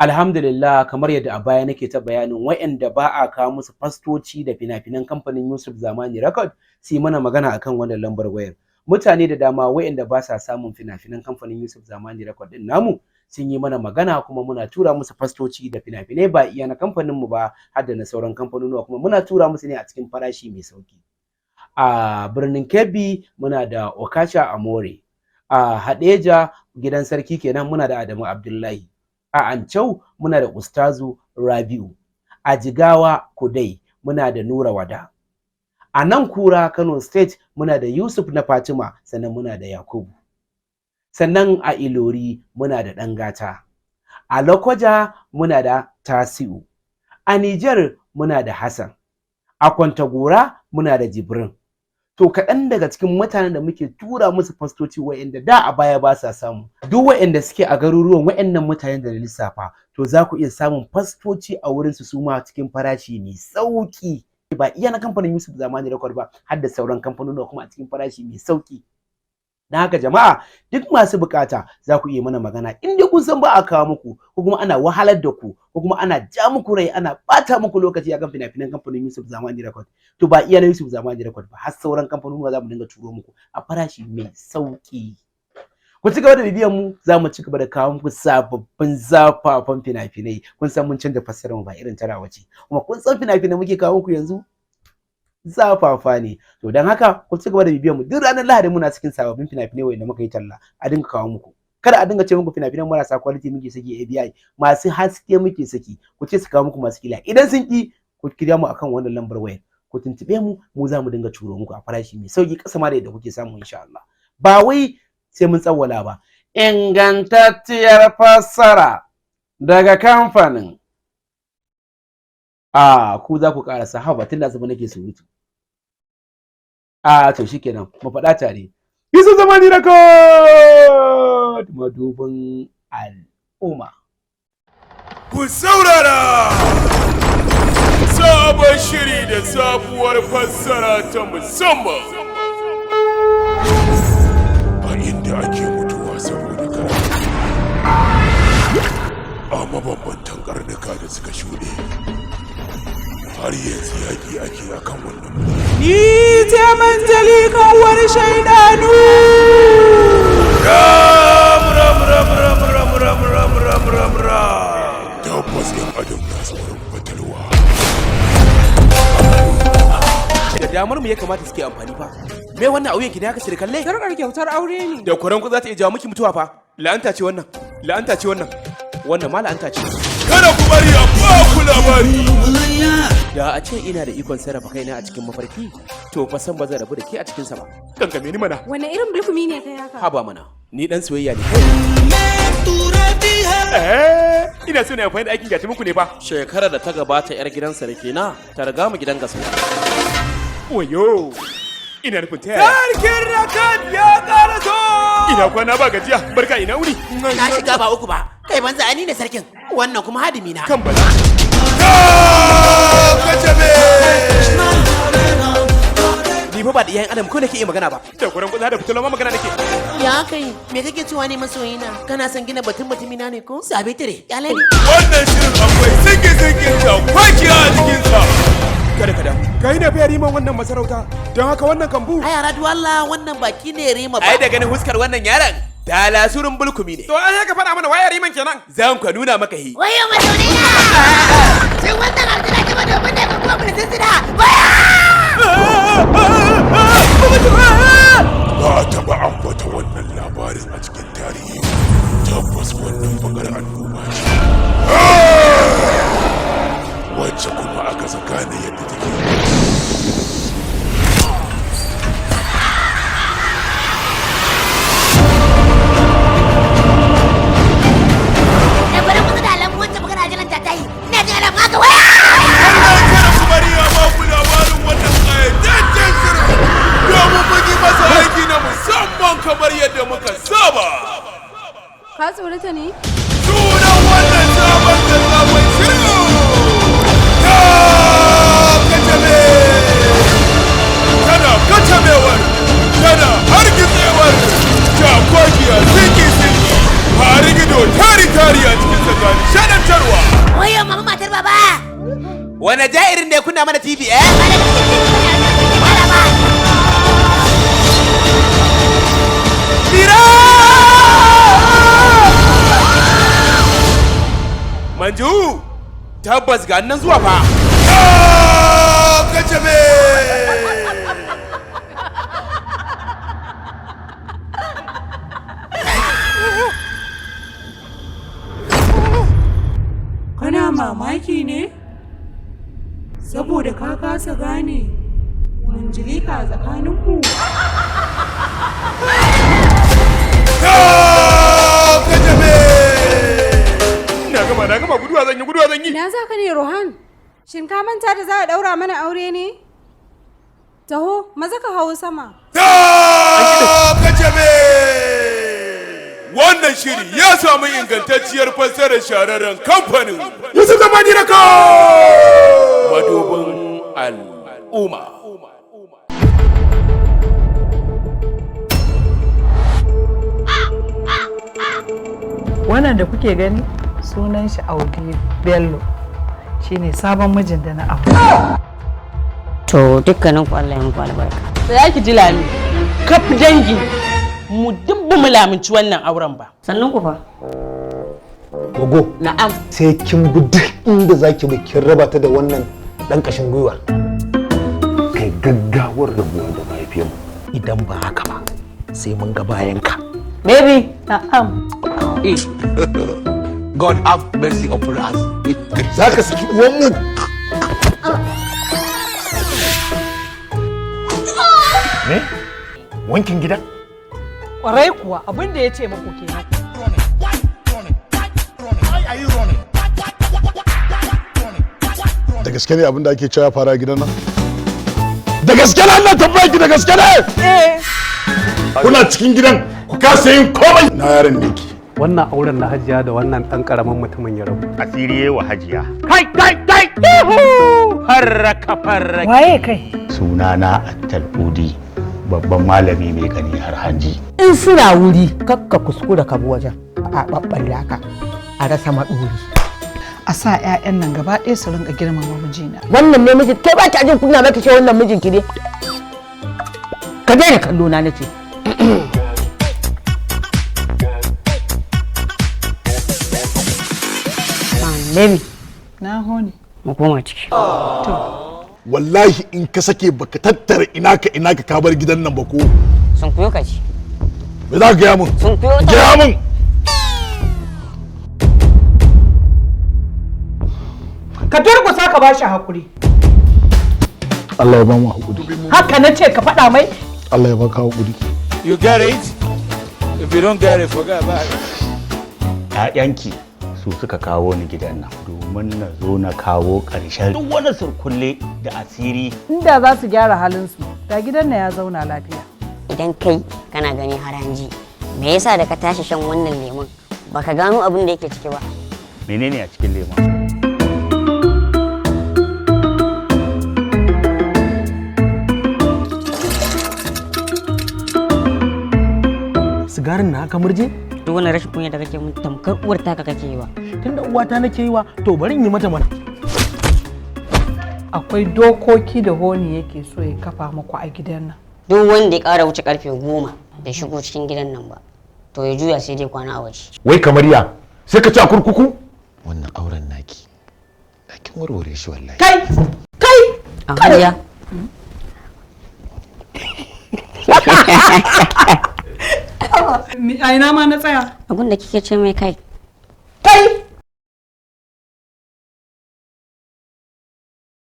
Alhamdulillah, kamar yadda a baya nake ta bayanin wa'anda ba a kawo musu fastoci da fina-finan kamfanin Yusuf Zamani Record su yi mana magana akan wannan lambar wayar. Mutane da dama wa'anda ba sa samun fina-finan kamfanin Yusuf Zamani Record din namu sun yi mana magana, kuma muna tura musu fastoci da fina-finai, ba iya na kamfanin mu ba, har da na sauran kamfanonuwa, kuma muna tura musu ne a cikin farashi mai sauki. A birnin Kebbi muna da Okasha Amore, a Hadeja gidan sarki kenan muna da Adamu Abdullahi, a Ancau muna da Ustazu Rabi'u, a Jigawa Kudai muna da Nura Wada, a nan Kura Kano State muna da Yusuf na Fatima, sannan muna da Yakubu, sannan a Ilori muna da Ɗangata, a Lokoja muna da Tasi'u, a Nijar muna da Hassan, a Kwantagora muna da Jibrin. To, kaɗan daga cikin mutanen da muke tura musu fastoci wa'inda da a baya ba sa samu. Duk wa'inda suke a garuruwan wa'innan mutanen da na lissafa, to za ku iya samun fastoci a wurin su suma cikin farashi mai sauki, ba iya na kamfanin Yusuf Zamani Record ba, har da sauran kamfanonuwa, kuma a cikin farashi mai sauki. Don haka jama'a, duk masu bukata za ku iya mana magana in dai kun san ba a kawo muku, ko kuma ana wahalar da ku, ko kuma ana ja muku rai, ana bata muku lokaci akan fina-finan kamfanin Yusuf Zamani Record. To, ba iya na Yusuf Zamani Record ba, har sauran kamfanonuwa za mu dinga turo muku a farashi mai sauki. Ku ci gaba da bibiyan mu, za mu ci gaba da kawo muku sababbin zafafan fina-finai. Kun san mun canza fassarar mu, ba irin tarawa ce, kuma kun san fina-finai muke kawo muku yanzu zafafa ne. To, don haka ku ci gaba da bibiyan mu. Duk ranar Lahadi muna cikin sababbin fina-finai wanda muka yi talla a dinga kawo muku. Kada a dinga ce muku fina-finan marasa quality muke saki. ABI masu haske muke saki. Ku ce su kawo muku masu kila. Idan sun ki, ku kira mu akan wannan lambar wayar, ku tuntube mu, mu za mu dinga turo muku a farashi mai sauki, kasa ma da yadda kuke samu insha Allah. Ba wai sai mun tsawwala ba. Ingantacciyar fassara daga kamfanin a ku za ku karasa. Haba, tun da azuba nake surutu. A to, shikenan, mu faɗa tare: Yusuf Zamani Record, madubin al'umma. Ku saurara! Sabon shiri da sabuwar fassara ta musamman. A inda ake mutuwa saboda karatu. A mabambantan karnuka da suka shuɗe. Har yanzu yaƙi ake akan wannan mulki. Ni ce Manjali, kanwar shaidanu. Ram ram ram ram ram ram ram ram ram ram. Tabbas 'yan adam na tsoron fatalwa. Da damar mu ya kamata suke amfani fa. Me wannan auyen ki ne haka sirkalle? Sarƙar kyautar aure ne. Da kuran ku za ta iya jawo miki mutuwa fa. La'anta ce wannan, la'anta ce wannan, wannan ma la'anta ce. Kada ku bari a ba ku labari. Da a ce ina da ikon sarrafa kaina a cikin mafarki, to fa san ba zan rabu da ke a cikin sa ba. Kankame ni mana. Wane irin bulkumi ne kai haka? Haba mana, ni dan soyayya ne. Eh, ina so na amfani da aikin gaci muku ne fa. Shekarar da ta gabata yar gidan sarki na ta riga mu gidan gaskiya. Wayo. Ina nufin ta yaya? Sarkin Rakat ya ƙaraso! Ina kwana, ba gajiya, barka, ina wuni. Na shiga ba uku ba. Kai banza, ani ne sarkin. Wannan kuma hadimi na. Kan bala. Kacabe! Ni fa ba da iyayen adam ko nake iya magana ba. Da kuran kuza da fitilo ma magana nake. Ya kai, me kake cewa ne masoyina? Kana son gina batun mutumina ne ko? Sabe tire, kyale ni. Wannan shirin akwai sinki-sinkin cakwakiya a cikinsa. Kada ka damu. Kai ne fa riman wannan masarauta, don haka wannan kambu. Ai yara, Allah, wannan baki ne rima ba. Ai da ganin huskar wannan yaron dalasurin bulkumi ne. To, ai ka faɗa mana waye riman kenan. Zan ka nuna maka hi. Wayo masoyina! Shin wannan aljina ta ba domin da kuma bulsisina? Waya! Ba a taɓa ambata wannan labarin a cikin tarihi. Tabbas wannan bakar annoba ce. Wacce kuma aka gane yadda take. Da bari kusa da alamu wacce magana ajalan ta tayi. Ina jin alamu haka waya! Kada ku bari a ba ku labarin wannan ƙayataccen shirin domin mun yi masa aiki na musamman kamar yadda muka saba. Ka tsorata ne? Tune Wane jairin da ya kunna mana TV eh? Mira! Manju! Tabbas ga nan zuwa fa. Kacabe! Kana mamaki ne? Saboda ka kasa gane manjilika tsakaninmu. Na gama na gama guduwa zan yi guduwa zan yi. Ina za ka ne Rohan? Shin ka manta da za a ɗaura mana aure ne? Taho, maza ka hau sama. Kacabe! Wannan shiri ya samu ingantacciyar fassarar shahararren kamfanin Yusuf Zamani Rako! Madubin al'umma. Wannan da kuke gani sunan shi Audi Bello shine sabon mijin da na aure. To dukkanin ku Allah ya muku albarka. Tsaya ki ji lami. Kaf dangi mu duk ba mu lamunci wannan auren ba. Sannan ku fa. Gogo. Na'am. Sai kin bi duk inda zaki bi kin raba ta da wannan dan kashin gwiwa. Kai gaggawar rabuwa da mahaifiyarmu. Idan ba haka ba sai mun ga bayan ka. Baby, na'am. God have mercy upon us. Za ka saki uwanmu! Me? Wankin gida? Kwarai kuwa abin da ya ce muku kenan. Da gaske ne abin da ake cewa fara gidan nan? Da gaske ne Allah tambaya ki da gaske ne? Kuna cikin gidan ku kasa yin komai. Na yaron ne ki. Wannan auren na Hajiya da wannan ɗan ƙaramin mutumin ya rabu. Asiri wa Hajiya. Kai kai kai! Ihu! Farraka farraka. Waye kai? Sunana Attal Udi, babban malami mai gani har hanji. In suna wuri kakka kuskura ka bi wajen a ɓaɓɓalla ka a rasa maɗori. A sa 'ya'yan nan gaba ɗaya su rinka girmama mijina. Wannan ne mijin ke ba ki ajin kunya ba ki ce wannan mijinki ne. Ka daina kallo na nace. Baby, Na hone. mu koma ciki. Wallahi in ka sake baka tattara ina ka ina ka bar gidan nan ba ko. Sun kuyo ka ci. Me za ka gaya mun? Sun kuyo ta. Gaya mun! Ka durƙusa ka bashi hakuri. Allah ya ba mu hakuri. Haka na ce ka faɗa mai. Allah ya baka hakuri. You get it? If you don't get it, forget about it. ‘Ya'yanki su suka kawo ni gidan nan domin na zo na kawo ƙarshen duk wani surkulle da asiri. Inda za su gyara halinsu, da gidan nan ya zauna lafiya. Idan kai kana gani har hanji, me yasa da ka tashi shan wannan lemon baka gano abin da yake ciki ba? Menene a cikin lemon? Sigarin na haka murje? Duk wannan rashin kunya da kake mun tamkar uwar taka kake yi wa. Tunda uwata nake yi wa to bari in yi mata mana. Akwai dokoki da honi yake so ya kafa muku a gidan nan. Duk wanda ya ƙara wuce karfe 10 da shigo cikin gidan nan ba, to ya juya sai dai kwana a waje. Wai kamar ya sai ka ci a kurkuku? Wannan auren naki. Kin warware shi wallahi. Kai! Kai! A hajiya. A ina ma na tsaya? Abin da kike ce mai kai. Kai!